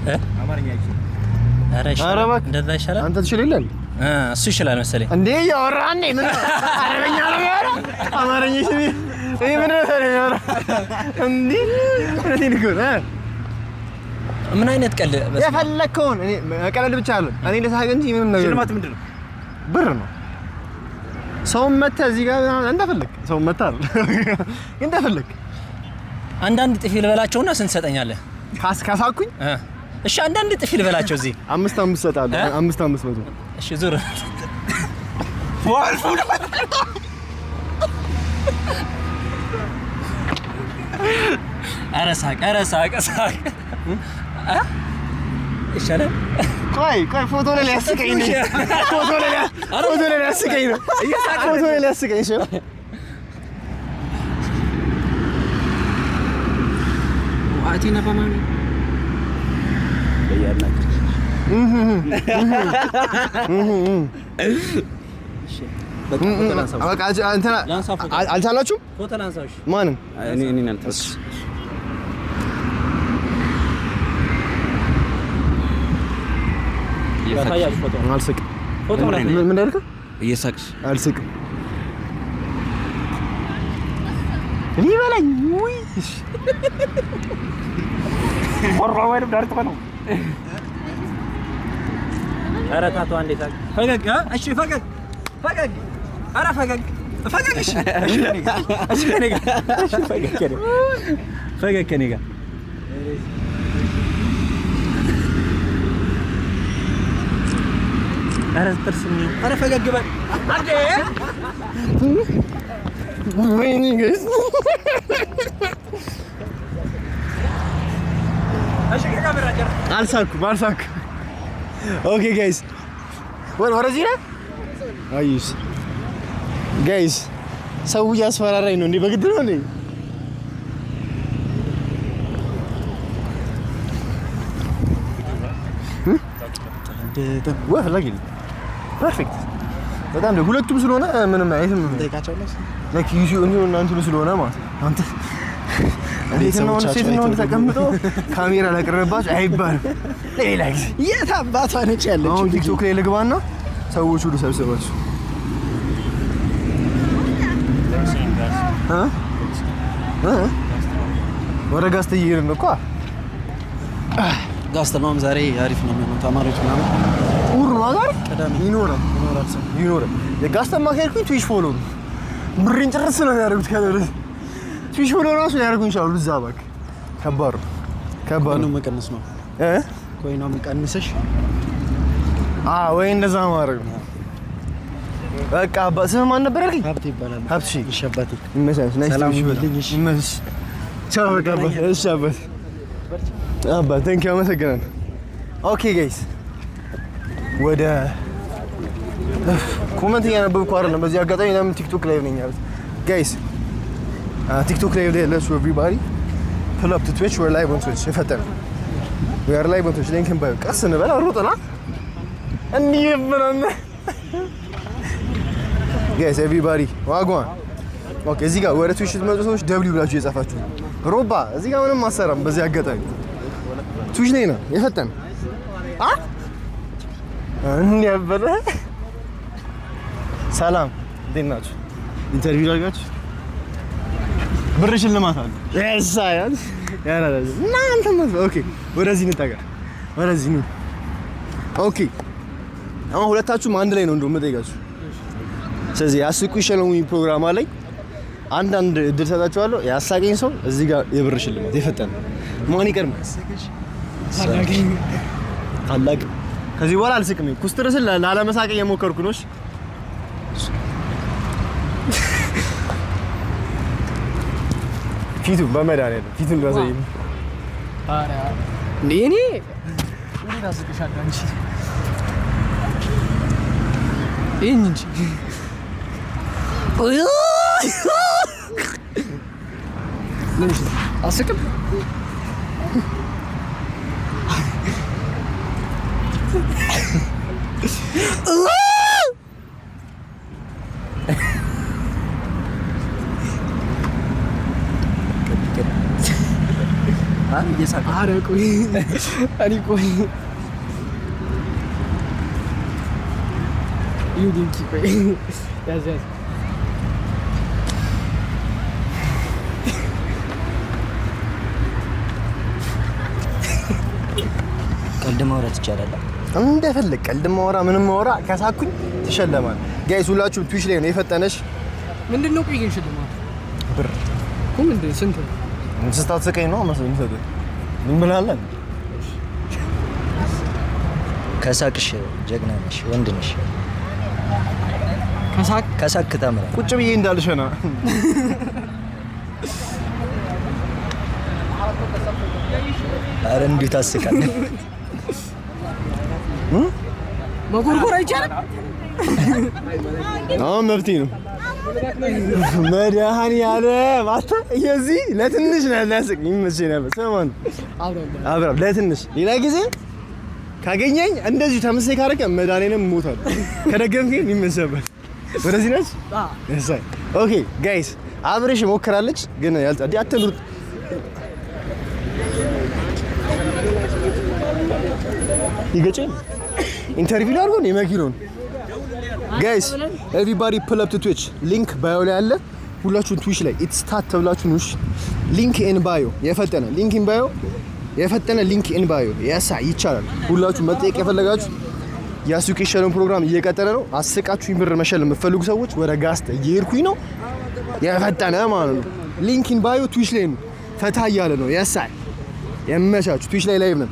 D: እ? ኧረ
A: ኧረ
D: ይሻላል።
A: እባክህ።
D: እንደዛ ይሻላል።
A: አንተ ትችል የለ?
D: እ፣ እሱ ይችላል መሰለኝ።
A: እንዴ፣ እያወራህ እንዴ? ምን አረበኛ ነው የሚያወራው? አማርኛ እሺ፣ ይሄ ምን ነው ታዲያ የሚያወራው? እንዴ፣ እውነቴን እኮ ነው። እ?
D: ምን አይነት ቀልድ? በስመ አብ።
A: የፈለግከውን፣ እኔ መቀለድ ብቻ አለ፣ እኔ ለሳቅ እንጂ ምንም ነገር።
E: ሽልማት ምንድን ነው?
A: ብር ነው። ሰውን መተህ እዚህ ጋር እንደፈለግ፣ ሰውን መተህ አይደል እንደፈለግ።
D: አንዳንድ ጥፊ ልበላቸውና ስንት ትሰጠኛለህ?
A: ካሳኩኝ
D: እ። እሺ፣ አንዳንድ ጥፊ ልበላቸው እዚህ።
A: አምስት አምስት እሰጥሃለሁ።
D: እ?
A: አምስት አምስት መቶ።
D: እሺ፣ ዙር። ኧረ ሳቅ፣ ኧረ ሳቅ፣ ሳቅ። እ? ይሻላል።
A: ቆይ ቆይ፣ ፎቶ ላይ ሊያስቀኝ ነው። ፎቶ ላይ ሊያስቀኝ ነው። ፎቶ ላይ ሊያስቀኝ። እሺ።
E: ዋቲና በማሚ
A: በቃ እንትና
D: ላንሳ ፎቶ።
A: አልቻላችሁም?
D: ፎቶ ላንሳው። እሺ።
A: ማንም
E: እኔ እኔን አልተውስ።
D: ያሳያችሁ ፎቶ።
A: አልስቅም።
D: ፎቶ ላይ
A: ምን እንዳልከው?
E: እየሳቅሽ።
A: አልስቅም። ሊበላኝ ውይ። እሺ።
D: ቆርቆ ወይንም ዳር ትሆነው። ኧረ ታቶ አንዴ ሳቅ። ፈገግ እ? እሺ ፈገግ ፈገግ። ኧረ ፈገግ ፈገግ። እሺ እሺ ከእኔ ጋር፣ እሺ ከእኔ ጋር፣ እሺ ፈገግ ከእኔ ጋር፣ ፈገግ ከእኔ ጋር። ኧረ ጥርስ ነው። ኧረ ፈገግ በል አንዴ።
A: ወይኔ guys።
D: እሺ ከካሜራ ጀርባ።
A: አልሳኩም አልሳኩም። Okay guys፣ ወደዚህ ነህ? አዩስ guys፣ ሰው እያስፈራራኝ ነው እንዴ? በግድ ነው እንዴ? ወይ ፈላጊ perfect። በጣም ደግ ሁለቱም ስለሆነ ምንም አይትም
B: ጠይቃቸዋለሁ።
A: Like you እንትኑ እና እንትኑ ስለሆነ ማለት ነው። አንተ ሴትና ወንድ ሴትና ወንድ ተቀምጦ ካሜራ ላቀረባችሁ አይባልም። ሌላ ጊዜ።
B: የት አባቷ ነች ያለችው?
A: አሁን ቲክቶክ ላይ ልግባና ሰዎች ሁሉ ሰብስባችሁ እ እ ወደ ጋስት እየሄድን ነው እኮ።
B: ጋስት ነውም ዛሬ አሪፍ ነው የሚሆነው። ተማሪዎች ምናምን
A: እሑድ ነው ዛሬ።
B: ቅዳሜ።
A: ይኖራል።
B: ይኖራል ሰው።
A: ይኖራል። የጋስተማ ከሄድኩኝ ትዊች follow ነው ብሬን ጭርስ ነው የሚያደርጉት። ከደረስ ትዊች follow ራሱ ሊያደርጉኝ ይችላሉ። እዛ እባክህ ከባድ ነው ከባድ
B: coin ኡ
A: ነው።
B: መቀነስ ነው።
A: እ?
B: Coin ኡ መቀነስሽ።
A: ወይ እንደዛ ማድረግ ነው። በቃ አባ ስምህ ማን ነበር ያልከኝ?
B: ሀብቴ ይባላል።
A: ሀብትሽ።
B: እሺ አባቴ።
A: ይመችህ። Nice.
B: ሰላም ሁኑልኝ፣ እሺ።
A: ይመችህ። ቻው በቃ አባት። እሺ አባት አባት thank you፣ አመሰግናለሁ። Okay guys፣ ወደ comment እያነበብኩ አይደለም። በዚህ አጋጣሚ ለምን ቲክቶክ live ነኝ ያሉት guys፣ ቲክቶክ live ላይ ያላችሁ everybody, pull up to Twitch. We're live on Twitch። የፈጠነ we are live on Twitch. Link in bio። ቀስ እንበል ሩጥና እንዲህ ምናምን። Guys, everybody, wagwan. Okay፣ እዚህ ጋር ወደ ትዊች ስትመጡ ሰዎች W ብላችሁ የጻፋችሁ ነው። ሮባ እዚህ ጋር ምንም አሰራም። በዚህ አጋጣሚ ትዊች ላይ ነው የፈጠነ አ እንዲህ ያበለ። ሰላም፣ እንዴት ናችሁ? Interview ላድርጋችሁ? ብር ሽልማት አለ። Yes አያል ያላ እናንተ ነው። Okay፣ ወደዚህ እንጠጋ፣ ወደዚህ ነው። Okay፣ አሁን ሁለታችሁም አንድ ላይ ነው እንደው የምጠይቃችሁ። ስለዚህ ያስቁ ይሸለሙኝ ፕሮግራም አለኝ። አንዳንድ እድል ሰጣችኋለሁ። ያሳቀኝ ሰው እዚህ ጋር የብር ሽልማት። የፈጠነ ማን ይቀድማል? ታላቅ። ከዚህ በኋላ አልስቅም። ኩስትር ስል ላለመሳቅ እየሞከርኩ ነው። እሺ? ፊቱ በመድኃኒዓለም ፊቱን እንዳሳየኝ።
F: እንዴ እኔ እንዴት አስቅሻለሁ? አንቺ ይህን እንጂ። ምን አስቅም? ኧረ ቆይ እኔ ቆይ ይሁን እንጂ ቆይ ያዝ ያዝ።
G: ቀልድ ማውራት ይቻላል።
A: እንደፈለግ ቀልድ ማወራ ምንም ማወራ ከሳኩኝ ትሸለማል። Guys፣ ሁላችሁም ትዊች ላይ ነው የፈጠነሽ።
F: ምንድን ነው ቆይ ግን ሽልማቱ?
A: ብር።
F: እኮ ምንድን ስንት ነው?
A: ስታስቀኝ ነው መስሎኝ የሚሰጡኝ። ምን ብላለን?
G: ከሳቅሽ ጀግና ነሽ፣ ወንድ ነሽ።
F: ከሳቅ
G: ከሳቅ ታምራለህ።
A: ቁጭ ብዬ እንዳልሸና።
G: አረ እንዲሁ ታስቃለህ።
F: መጎርጎር አይቻልም።
A: አሁን መብቴ ነው። መድኃኒዓለም አንተ የዚህ ለትንሽ ነው ሊያስቅ ይመቸኝ ነበር። ስማን።
F: አብረን።
A: አብራም ለትንሽ ሌላ ጊዜ ካገኘኝ እንደዚሁ ተመሳሳይ ካደረገ መድኃኒዓለም እሞታለሁ። ከደገምከኝ ይመቸበት። ወደዚህ ነች። እሰይ። Okay guys፣ አብረሽ ሞክራለች ግን ያልጣ አትሉት። ይገጨኝ interview ላድርጎ ነው የመኪናውን። Guys, everybody, pull up to Twitch. Link bio ላይ አለ። ሁላችሁም ትዊች ላይ it's ታት ተብላችሁ ኑሽ link in bio። የፈጠነ link in bio። የፈጠነ link in bio የሳ ይቻላል። ሁላችሁ መጠየቅ የፈለጋችሁ የአስቁ ይሸለም ፕሮግራም እየቀጠለ ነው። አስቃችሁኝ ብር መሸለም የምትፈልጉ ሰዎች ወደ ጋስት እየሄድኩኝ ነው። የፈጠነ ማለት ነው። Link in bio Twitch ላይ ነው። ፈታ እያለ ነው። የሳ የመቻችሁ Twitch ላይ live ነን።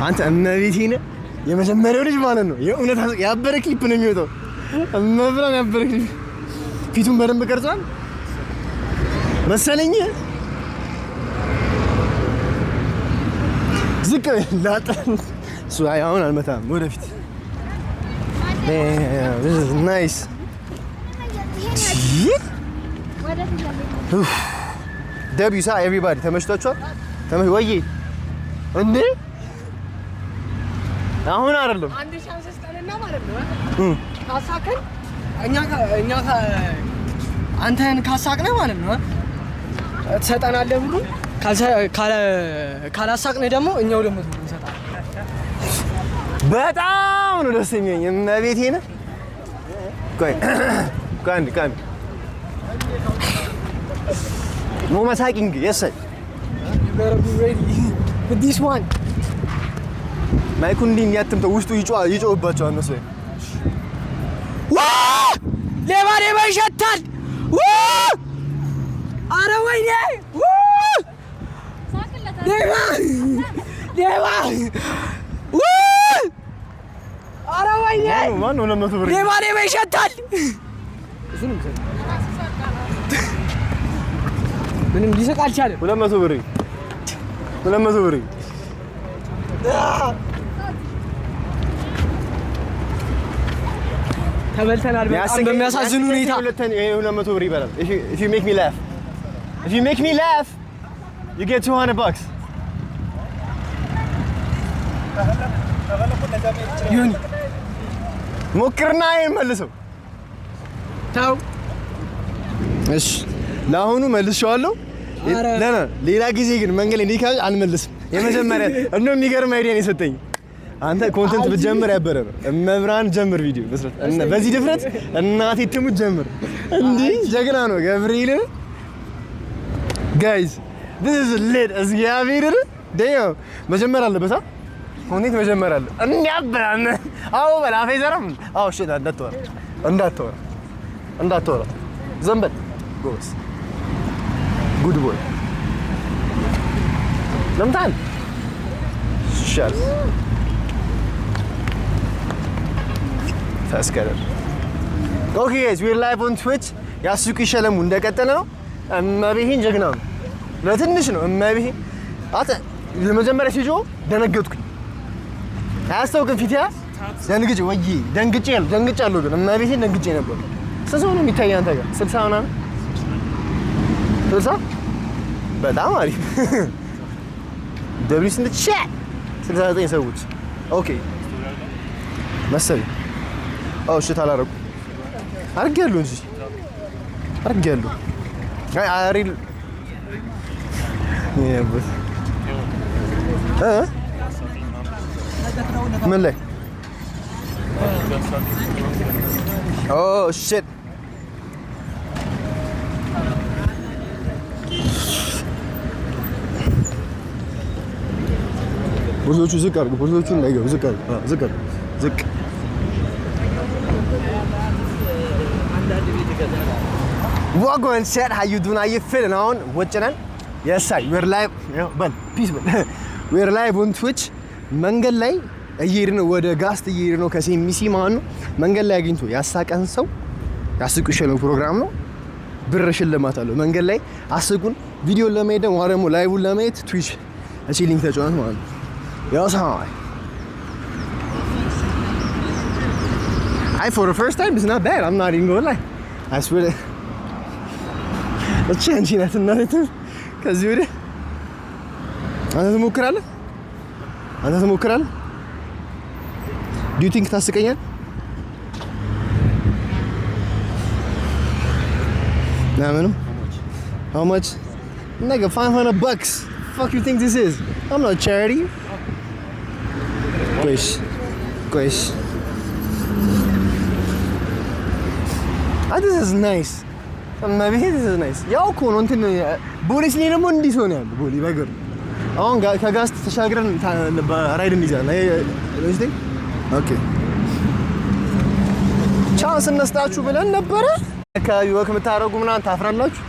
A: አንተ እመቤቴን የመጀመሪያው ልጅ ማለት ነው። የእውነት ያበረ ክሊፕ ነው የሚወጣው። እመብራን ያበረ ክሊፕ ፊቱን በደንብ ቀርጿል መሰለኝ። ዝቅ በል ላጥ። እሱ አይ አሁን አልመታም፣ ወደፊት። Nice. W ሳ everybody ተመችቷችኋል? ወይዬ እንዴ አሁን አይደለም።
F: አንድ chance ስጠንና ማለት ነው። ካሳከን እኛ አንተን ካሳቅነህ ማለት ነው ትሰጠናለህ ብሩ። ካላሳቅነህ ደግሞ እኛው ደግሞ እንሰጣለን።
A: በጣም ነው ደስ የሚለኝ። እመቤቴን ቆይ ቆይ አንድ ቆይ አንድ no መሳቂንግ የሰይ
F: You better be ready with this one.
A: Mic ኡን እንዲህ እንዲያትምተው ውስጡ ይጮህባቸዋል እነሱ።
F: ዋ! ሌባ ሌባ ይሸታል። ዋ! አረ ወይኔ! ዋ! ሌባ ሌባ! ዋ! አረ ወይኔ!
A: ማነው 200 ብር?
F: ሌባ ሌባ ይሸታል። ምንም ሊስቅ አልቻለም።
A: 200 ብር፣ 200 ብር።
F: ተበልተናል በጣም በሚያሳዝን ሁኔታ።
A: 200 ብር ይበላል። If you make me laugh, if you make me laugh, you get 200 bucks.
F: ዮኒ።
A: ሞክርና ይሄን መልሰው።
F: ተው።
A: እሺ ለአሁኑ መልሼዋለሁ።
F: ኧረ።
A: ሌላ ጊዜ ግን መንገድ ላይ እንዲህ ካለ አልመልስም። የመጀመሪያ እንደው የሚገርም idea ነው የሰጠኝ። አንተ content ብትጀምር ያበረ ነው። እመብራን ጀምር ቪዲዮ መስራት እና በዚህ ድፍረት እናቴ ትሙት ጀምር። እንዲህ ጀግና ነው ገብርኤል። Guys, this is lit። እግዚአብሔርን damn መጀመር አለበት። አ content መጀመር አለ። እንዲያበራን አዎ በል አፌ ዘራም አዎ እሺ እንዳታወራ እንዳታወራ እንዳታወራ ዘንበል ጎበዝ good boy ለምታን ይሻል ተስከረር። Okay guys, we're live on Twitch። ያስቁ ይሸለሙ እንደቀጠለ ነው። እመቤቴን ጀግና ነው። ለትንሽ ነው እመቤቴን። አተ ለመጀመሪያ ሲጮህ ደነገጥኩኝ። አያስታውቅም ፊት ያ ደንግጬ ወይ ደንግጬ ያለው ደንግጬ ያለው ግን እመቤቴን ደንግጬ ነበር። ስንት ሰው ነው የሚታይ አንተ ጋር? 60 ምናምን 60። በጣም አሪፍ። W ስንት chat 69 ሰዎች okay መሰለኝ። Oh shit አላረኩም። አድርጌያለሁ እንጂ አድርጌያለሁ። አይ አሪል ይሄበት ምን ላይ? Oh shit. ቦርሶቹ ዝቅ አድርጉ። ቦርሶቹ እንዳይገቡ ዝቅ አድርጉ። አዎ፣ ዝቅ አድርጉ። ዝቅ። Wagwan chat, how you doing? How you feeling? አሁን ውጭ ነን። Yes sir, we're live. በል peace በል። We're live on Twitch። መንገድ ላይ እየሄድን ነው፣ ወደ ጋስት እየሄድን ነው ከሴሚሲ ማለት ነው። መንገድ ላይ አግኝቶ ያሳቀን ሰው ያስቁ ይሸለም ፕሮግራም ነው። ብር ሽልማት አለው። መንገድ ላይ አስቁን። ቪዲዮ ለማየት ደግሞ ደግሞ live ኡን ለማየት Twitch እቺ link ተጫዋት ማለት ነው። ያው ሳይ አይ for the first time it's not bad. I'm not even gonna lie. I swear to እቺ አንቺ ናት እናቴ። ከዚህ ወዲህ አንተ ትሞክራለህ? አንተ ትሞክራለህ? Do you think ታስቀኛል? ና ምንም። How much? Nigga, 500 bucks. Fuck you think this is? I'm not charity. ቆይሽ ቆይሽ። Ah, this is nice. እመቤቴ this is nice. ያው እኮ ነው እንትን ቦሌ ስንሄድ ደግሞ እንዲህ ሰው ነው ያለው። ቦሌ በእግር አሁን ከጋስት ተሻግረን ride እንይዛለን። Okay, chance እነስጣችሁ ብለን ነበረ። አካባቢ walk የምታደርጉ ምናምን ታፍራላችሁ።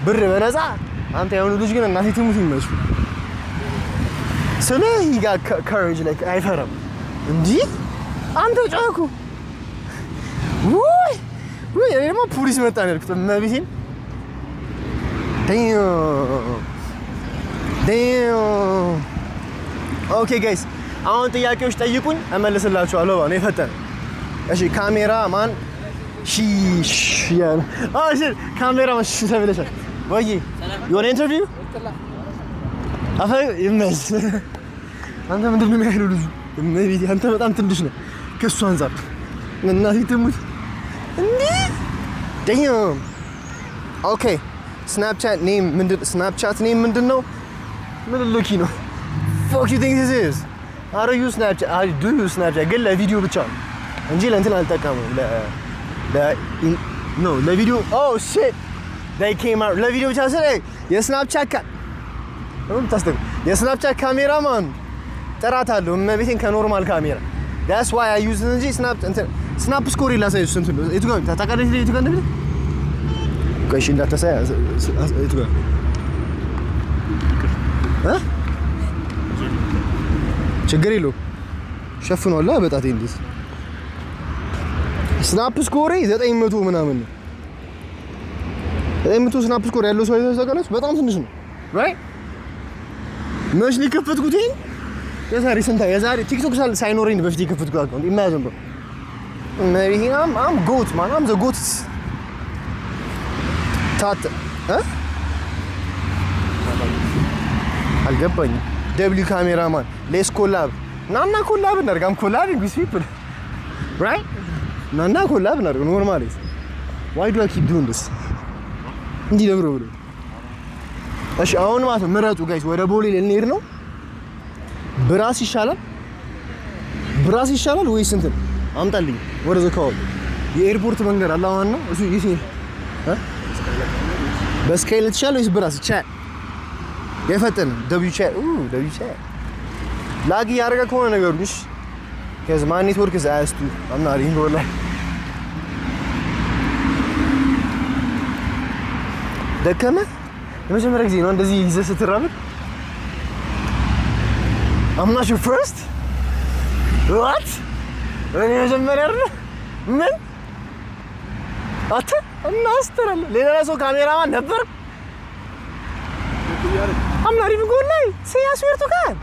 A: ብር በነፃ። አንተ የሆኑ ልጅ ግን እናቴ ትሙት ይመች ስለ he got courage, like አይፈራም። እንዲህ አንተ ጮኩ ውይ ውይ። እኔ ደግሞ ፖሊስ መጣ ነው ያልኩት። እመቤቴን፣ damn, damn. Okay guys፣ አሁን ጥያቄዎች ጠይቁኝ፣ እመልስላችኋለሁ። ነው የፈጠነ። እሺ ካሜራ ማን ሺሽ ያለ እሺ ካሜራ ማን ሺ ተብለሻል ወይ? የሆነ interview አፈ ይመስ። አንተ ምንድን ነው የሚያህለው ልጁ? እመቤቴ፣ አንተ በጣም ትንሽ ነህ ከእሱ አንጻር። እናቴ ትሙት እንዲህ፣ damn. Okay, Snapchat name ምንድን? Snapchat name ምንድን ነው? ምን ሉኪ ነው? Fuck you think this is? I don't use Snapchat. I do use Snapchat ግን ለቪዲዮ ብቻ ነው እንጂ ለእንትን አልጠቀምም። ለ no ለቪዲዮ። Oh shit, they came out። ለቪዲዮ ብቻ ስለ የ Snapchat የ Snapchat ካሜራማን ጥራት አለው እመቤቴን ከ normal ካሜራ። That's why I use እንጂ Snap እንትን Snap score ላሳየሽ። ስንት ነው? የቱ ጋር ታውቃለህ? የቱ ጋር እንደሚል ቆይ እሺ እንዳታሳይ። የቱ ጋር እ ችግር የለውም፣ ሸፍኗል በጣቴ። እንዴት Snap score ኤ 900 ምናምን ነው። 900 Snap score ያለው ሰው አይታችሁ ታውቃላችሁ? በጣም ትንሽ ነው፣ right? መች ነው የከፈትኩት ይሄን? የዛሬ ስንት፣ የዛሬ TikTok ሳይኖረኝ በፊት የከፈትኩት account። Imagine, bro. Maybe I'm GOAT, man. I'm the GOAT. ታት እ አልገባኝም። W cameraman, let's collab. ናና collab እናድርግ። I'm collabing with people, right? ናና collab እናድርግ። Normally, why do I keep doing this? እንዲህ ደብሮ ብሎ። እሺ አሁን ማለት ነው ምረጡ guys። ወደ ቦሌ ልንሄድ ነው። ብራስ ይሻላል፣ ብራስ ይሻላል ወይስ እንትን አምጣልኝ። ወደ ዘካው የ airport መንገድ አለ አሁን ነው እሱ። ይሄ እ በስካይለት ይሻላል ወይስ ብራስ? Chat የፈጠነ W chat ኡ W chat። Lag እያደረገ ከሆነ ነገሩ እሺ፣ 'cause my network is ass too. I'm not even gonna lie. ደከመ። የመጀመሪያ ጊዜ ነው እንደዚህ ይዘህ ስትራመድ። I'm not your first. What? እኔ መጀመሪያ አይደለ? ምን አንተ እናስተራለ ሌላ ሰው ካሜራማን ነበር። I'm not even gonna lie. Say I swear to God.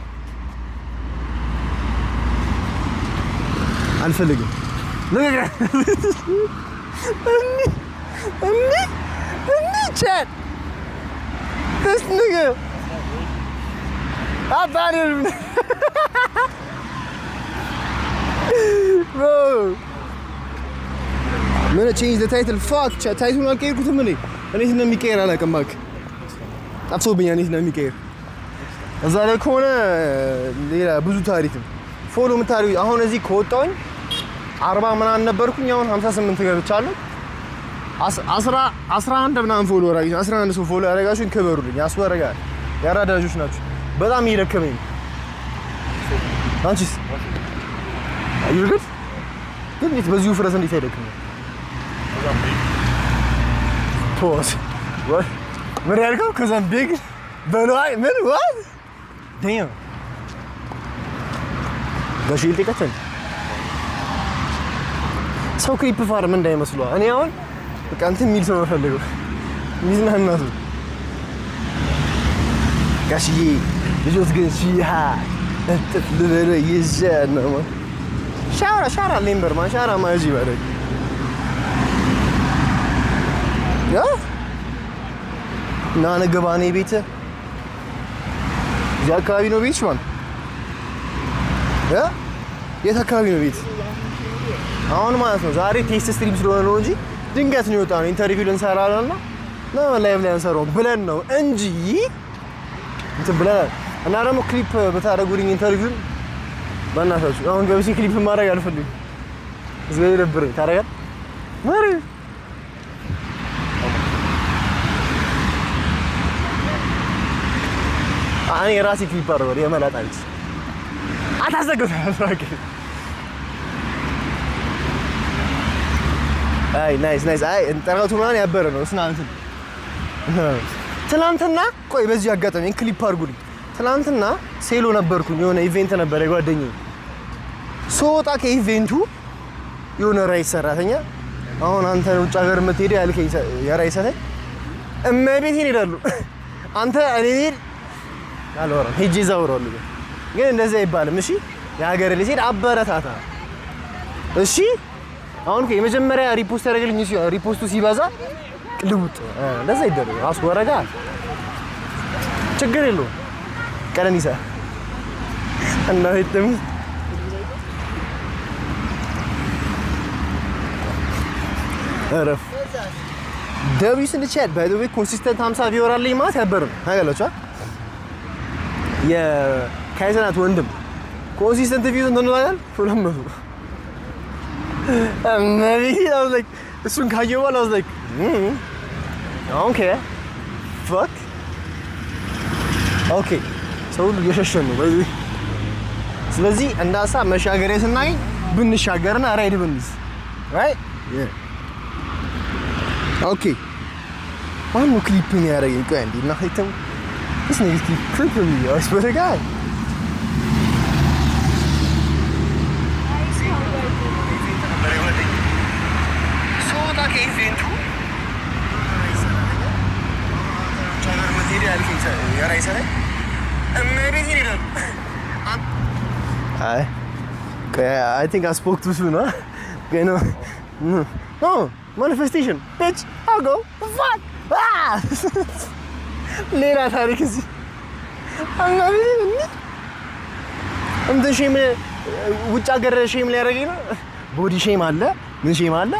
A: አልፈልግም። እኒ እኒ እኒ chat. This nigga. I thought it. Bro. I'm gonna change the title. Fuck, chat. Title ኡን አልቀየርኩትም እኔ። እንዴት እንደሚቀየር አላውቅም። እባክህ ጠፍቶብኛል እንዴት እንደሚቀየር። እዛ ላይ ከሆነ ሌላ ብዙ ታሪክ ነው። Follow የምታደርጉ አሁን እዚህ ከወጣሁኝ 40 ምናምን ነበርኩኝ። አሁን 58 ገብቻለሁ። 11 ምናምን follow አደረጋችሁ። 11 ሰው follow ያደረጋችሁኝ ክበሩልኝ። ያስወረጋል። የአራዳ ልጆች ናችሁ። በጣም እየደከመኝ ነው። አንቺስ? You're good? ግን እንዴት በዚሁ ውፍረት እንዴት አይደክምም? Pause. What? ምን ያልከው? 'Cause I'm big? በለዋይ ምን? What? Damn. ጋሽ ልጠይቃቸው። ሰው ክሊፕ farm እንዳይመስሏ። እኔ አሁን በቃ እንትን የሚል ሰው ነው የምፈልገው፣ የሚዝናና ሰው። ጋሽዬ ልጆት ግን ሺሃ እጥፍ ልበለ ይዤ ነው። ሻራ ሻራ ሌምበር ማን ሻራ ማጂ በለ ያ እና ንግባ። እኔ ቤት እዚህ አካባቢ ነው ቤትሽ ማን እ የት አካባቢ ነው ቤት? አሁን ማለት ነው ዛሬ test stream ስለሆነ ነው እንጂ ድንገት ነው የወጣ ነው። Interview ልንሰራ ነውና ነው live ላይ አንሰራውም ብለን ነው እንጂ እንትን ብለን እና ደግሞ ክሊፕ ብታደርጉልኝ interview ን በእናታችሁ። አሁን ገብቼ ክሊፕ ማድረግ አልፈልግም። እዚህ ጋር ይደብረኝ። ታደርጋለህ ማሪ እኔ ራሴ ክሊፕ አደረገው የመላጣ ልጅ አታዘገው። አይ nice, nice። አይ ጥረቱ ምናምን ያበረ ነው። እስና እንትን ትናንትና፣ ቆይ በዚሁ አጋጣሚ ክሊፕ አድርጉልኝ። ትናንትና ሴሎ ነበርኩኝ፣ የሆነ event ነበረ የጓደኛዬ። ስወጣ ከ event ኡ የሆነ ራይድ ሰራተኛ፣ አሁን አንተ ውጭ ሀገር የምትሄደው ያልከኝ የራይድ ሰራተኛ፣ እመቤቴን ይላሉ። አንተ እኔ ሄድ አልወራም፣ ሄጄ እዛ አወራለሁ። ግን እንደዚህ አይባልም። እሺ፣ የሀገር ልጅ ሄድ አበረታታ። እሺ፣ አሁን እኮ የመጀመሪያ repost ያደረገልኝ repost ኡ ሲበዛ ልውጥ እንደዛ ይደረግ አስወረጋ ችግር የለውም። ቀነኒሳ እና ደግሞ እረፍ። W's in chat, by the way. Consistent 50 viewer አለኝ ማለት ያበር ነው ታውቃላችሁ። የካይዘናት ወንድም consistent view እንደሆነ ታውቃለህ? 200። Maybe I was like፣ እሱን ካየሁ በኋላ I was like, okay, fuck, okay። ሰው ሁሉ እየሸሸን ነው በዚህ። ስለዚህ እንደ ሀሳብ መሻገሪያ ስናገኝ ብንሻገርና ራይድ ብንይዝ፣ right? Yeah, okay። ማነው ክሊፕ የሚያደርገኝ? ቆይ አንዴ እና አይተም this nigga keep clipping me. I swear to God. ስወጣ ከ event ኡ እመቤቴን ይላሉ። አይ I think I spoke too soon, huh? Okay, no. No. No, manifestation. Bitch, I'll go. Fuck. Ah! ሌላ ታሪክ እዚህ እመቤቴን እንትን shame ውጭ ሀገር shame ሊያደርገኝ ነው። Body shame አለ፣ ምን shame አለ?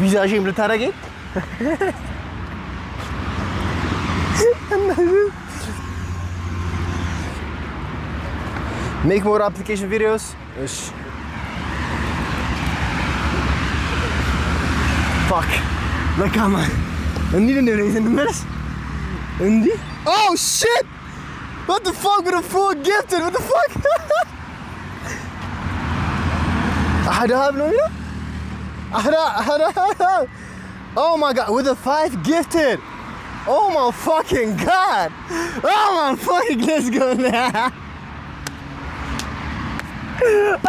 A: ቪዛ shame ልታደርገኝ። Make more application videos። እሺ፣ fuck፣ ለካማ እንዲህ እንደ እንመለስ እንዲህ። Oh shit! What the fuck with a full gifted? What the fuck? አህዳብ ነው የሚለው፣ አህዳ አህዳ። Oh my God, with a five gifted. Oh my fucking God. Oh my fucking, let's go now.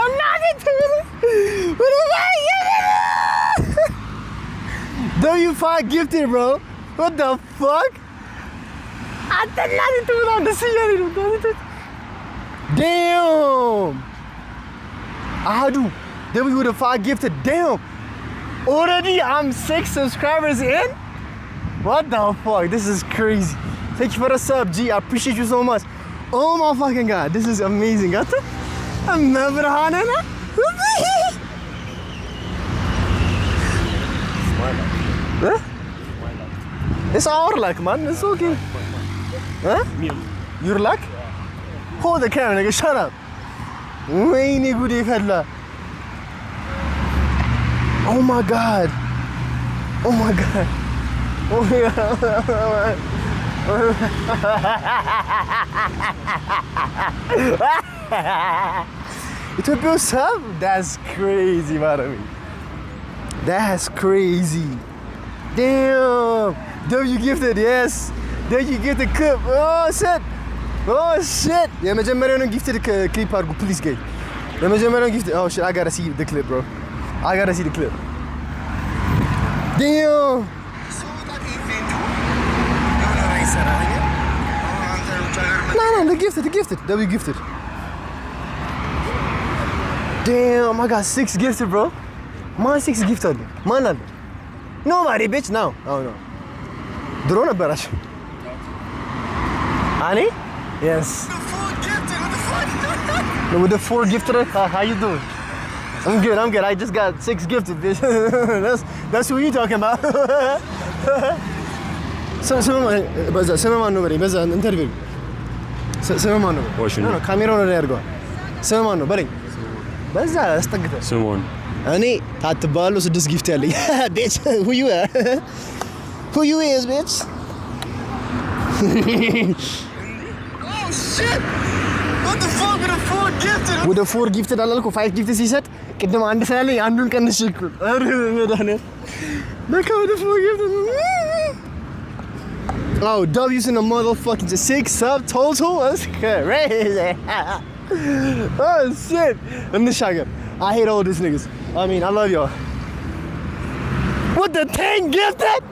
A: እናቴ ትሙት፣ with a five gifted. W5 gifted, bro. What the fuck? አንተ እናቴ ትሙት፣ አሁን ደስ እያለኝ ነው። እናቴ ትሙት። Damn. አህዱ W with a five gifted. Damn. Already I'm six subscribers in? What the fuck? This is crazy. Thank you for the sub, G. I appreciate you so much. Oh my fucking God. This is amazing. Got it? እመብርሃንና እ? It's our luck, man. It's okay. Huh? Your luck? Hold the camera, nigga. Shut up. ወይኔ ጉዴ ፈላ። Oh my God. Oh my God. Oh my God. ኢትዮጵያ ውስጥ sub? That's crazy, by the way. That's crazy. Damn. W gifted, yes. W gifted clip. Oh shit. Oh shit. የመጀመሪያውን gifted clip አድርጉ please, guys። የመጀመሪያውን gifted. Oh shit, I gotta see the clip, bro. I gotta see the clip. Damn. No, no, the gifted, the gifted, W gifted. Damn, I got six gifted, bro. ማን six gift አለ? ማን አለ? Nobody, bitch. Now. Oh no. ድሮ ነበራቸው። እኔ yes. With the four gifted, how you doing? I'm good, I'm good. I just got six gifted, bitch. That's who you talking about. ስም በዛ ስም ማን ነው በለኝ። በዛ interview ስም ማን ነው?
H: ዋሽንግተን።
A: No, ካሜራውን ወደ ላይ አድርገዋል። ስም ማን ነው በለኝ። በዛ አስጠግተህ።
H: ስምኦን።
A: እኔ ታትባሉ ስድስት gift ያለኝ bitch. Who you are? Who you is, bitch? Oh Shit! What the fuck with a four gifted? ወደ four gifted አላልኩ፣ five gifted ሲሰጥ ቅድም አንድ ስላለኝ አንዱን ቀንሼ እኮ። ኧረ መድኃኒዓለም፣ ለካ ወደ four gifted። Oh, W's in the motherfucking six sub total. That's crazy. Oh shit. እንሻገር። I hate all these niggas. I mean, I love y'all. What the 10 gifted?